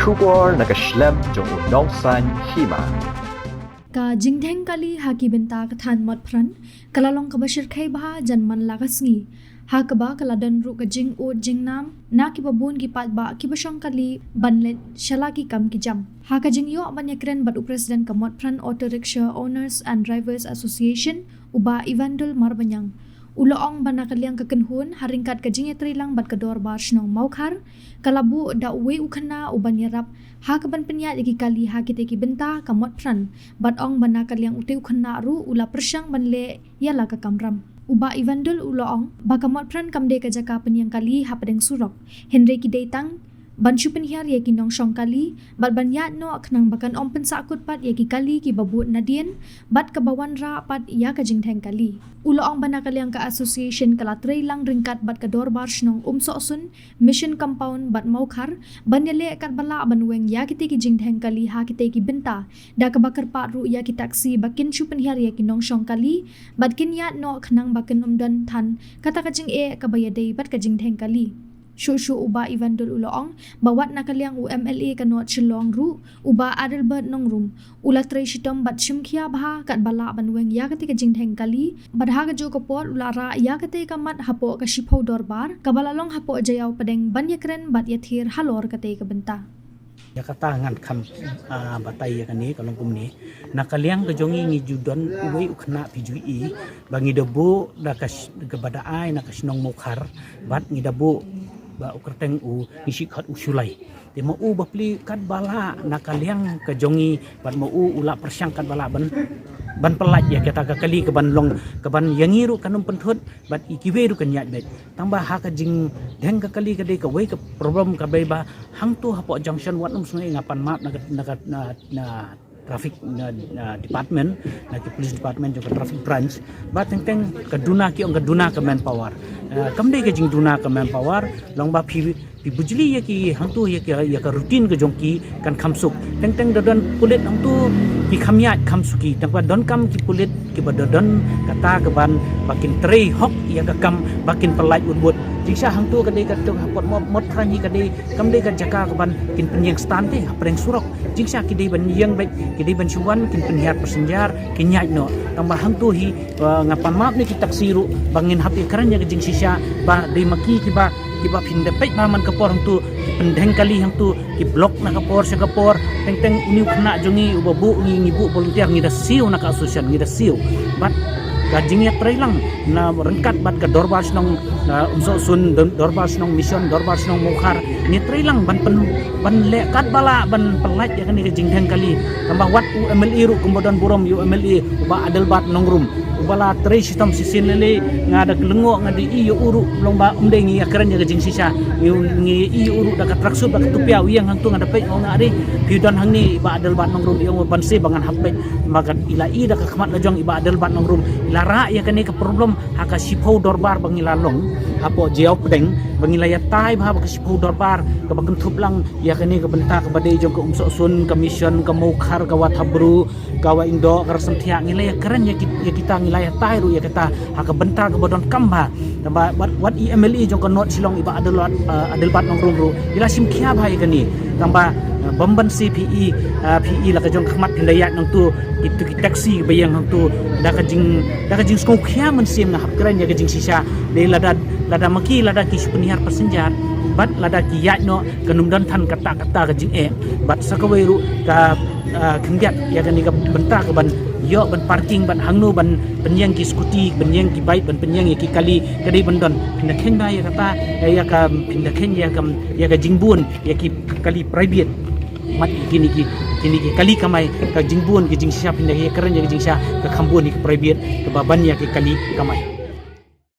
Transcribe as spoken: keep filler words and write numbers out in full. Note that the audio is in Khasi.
Khubor na ka shlem jong u nongsan hima. Ka jingdheng kali ha ki bynta ka thaiñ Motphran ka la long kaba shyrkhei bha jan man la ka sngi, ha kaba ka la don ruh ka jingud jingnam na kiba bun ki paidbah kiba shong kali ban leit sha la ki kam ki jam. Ha ka jingïoh ban ïakren bad u President ka Motphran Auto Rickshaw Owners and Drivers Association, u Bah Ivandul Marbaniang, u la ong ba na ka liang ka kynhun, ha ryngkat ka jingïatreilang bad ka Dorbar Shnong Mawkhar, ka la buh da uwei u khynnah u ban ïarap ha kaban pynïaid ïa ki kali ha kitei ki bynta ka Motphran, bad ong ba na ka liang utei u khynnah ruh u la pyrshang ban leh ïa la ka kamram. U Bah Ivandul u la ong ba ka Motphran kam dei ka jaka pynïeng kali hapdeng surok, hynrei ki dei tang ban shu pynhiar ïa ki nongshong kali bad ban ïaid noh khnang ba kan ym pynsahkut pat ïa ki kali kiba bud nadien bad kaba wanrah pat ïa ka jingdheng kali. U la ong ba na ka liang ka association ka la treilang ryngkat bad ka Dorbar Shnong Umsohsun, Mission Compound bad Mawkhar ban ïaleh katba lah ban weng ïa kitei ki jingdheng kali ha kitei ki bynta, da kaba kyrpad ruh ïa ki taxi ba kin shu pynhiar ïa ki nongshong kali bad kin ïaid noh khnang ba kin ym don than kata ka jingeh kaba ïadei bad ka jingdheng kali. Shuh shuh u Bah Ivandul u la ong ba wat na ka liang u MLA ka North Shillong ruh, u Bah Adelbert Nongrum, u la trei shitom bad shim khia bha katba lah ban weng ïa katei ka jingdheng kali, bad ha kajuh ka por u la rah ïa katei ka mat hapoh ka shiphew dorbar kaba la long hapoh Jaïaw Pdeng ban ïakren bad ïathir halor katei ka bynta. Ïa kata ngan kham, ah, batai ïa kane ka long kumne. Na ka liang ka jong ngi ngi ju don uwei u khynnah phi ju i ba ngi da buh da ka sh-, kaba da ai na ka shnong Mawkhar, bad ngi da buh ba u kyrteng u ngi shi khot u Shulai. Te ma u bapli katba lah na ka liang ka jong ngi, bad ma u u la pyrshang katba lah ban, ban pyllait ïa kata ka kali kaban long, kaban ïa ngi ruh kan ym pynthut, bad ïa kiwei ruh kan ïaid beit. Tangba ha ka jingdheng ka kali ka dei kawei ka problem kaba, ba hangto hapoh junction wat ym sngew, nga pan map na ka, na ka, na, na traffic, na, na department, na ki police department jong ka traffic branch, ba teng teng ka duna, ki ong ka duna ka manpower. Eh, kam dei ka jingduna ka manpower, long ba phi, phi bujli ïa ki hangto, ïa ki, ïa ka routine ka jong ki kan kham suk. Teng teng da don pulit hangto ki kham ïaid kham suki. Tangba donkam ki pulit kiba da don kata kaban ba kin trei hok ïa ka kam ba kin pyllait wut wut. Jingshisha hangto ka dei ka, to, hapoh Mot, Motphran hi ka dei, kam dei ka jaka kaban kin pynïeng stand te hapdeng surok. Jingshisha ki dei ban ïeng beit, ki dei ban shu wan kin pynhiar passenger, kin ïaid noh. Tangba hangto hi, eh, nga pan map na ki taxi ruh ba ngin hap ïakren ïa ka jingshisha ba dei ma ki kiba, kiba phin da peit ba man ka por hangto ki pyndheng kali hangto, ki block na ka por sha ka por. Teng teng une u khynnah jong ngi uba buh, ngi, ngi buh volunteer, ngi da siew na ka association, ngi da siew. Bad ka jingïatreilang na ryngkat bad ka Dorbar Shnong, na Umsohsun, Dor-, Dorbar Shnong Mission, Dorbar Shnong Mawkhar, ngi treilang ban pyn, ban leh katba lah ban pyllait ïa kane ka jingdheng kali. Tangba wat u MLA ruh kumba don burom, ïa u MLA u Bah Adelbert Nongrum, uba la trei shitom shisien lei lei, nga da lyngngoh, nga da i ïa u ruh, long ba ym dei ngi ïakren ïa ka jingshisha. Ngi, ngi i ïa u ruh da ka tracksuit, da ka tupia, u ïeng hangto, nga da peit, nga ong, "Are, phi don hangne i Bah Adelbert Nongrum?" I ong, "Ban seh ba ngan hap peit." Ba ka i la i da ka khmat la jong i Bah Adelbert Nongrum, i la rah ïa kane ka problem ha ka shiphew dorbar ba ngi la long hapoh Jaïaw Pdeng, ba ngi la ïatai bha ba ka shiphew dorbar kaba kynthup lang ïa kane ka bynta kaba dei jong ka Umsohsun, ka Mission, ka Mawkhar, ka Wathabru, ka Wahingdoh, ka Rasamthiah, ngi la ïakren ïa ki, ïa kita, ngi la ïatai ruh ïa kita ha ka bynta kaba donkam bha. Tangba wat, wat i MLA jong ka North Shillong i Bah Adelbert, eh, Adelbert Nongrum ruh i la shim khia bha ïa kane. Tangba, eh, bym ban seh phi i, eh, phi i la ka jong ka khmat phin da ïaid nangto, kito ki taxi ba ïeng hangto, da ka jing, da ka jingsngewkhia mynsiem, nga hap kren ïa ka jingshisha. Dei lada, lada ma ki, lada ki shu pynhiar passenger bad lada ki ïaid noh, kan ym don than kata kata ka jingeh. Bad sa kawei ruh ka, ah, khyndiat ïa kane ka bynta kaban ïoh ban parking, ban hangno ban pynïeng ki scooty, ban ïeng ki bike, ban pynïeng ïa ki kali, ka dei ban don. Phin da kheiñ bha ïa kata, eh, ïa ka, phin da kheiñ ïa ka, ïa ka jingbun ïa ki kali private. Mat ïa kine ki, kine ki kali kamai, ka jingbun, ka jingshisha, phin da ïakren ïa ka jingshisha, ka kham bun ïa ki private kaba ban ïa ki kali kamai.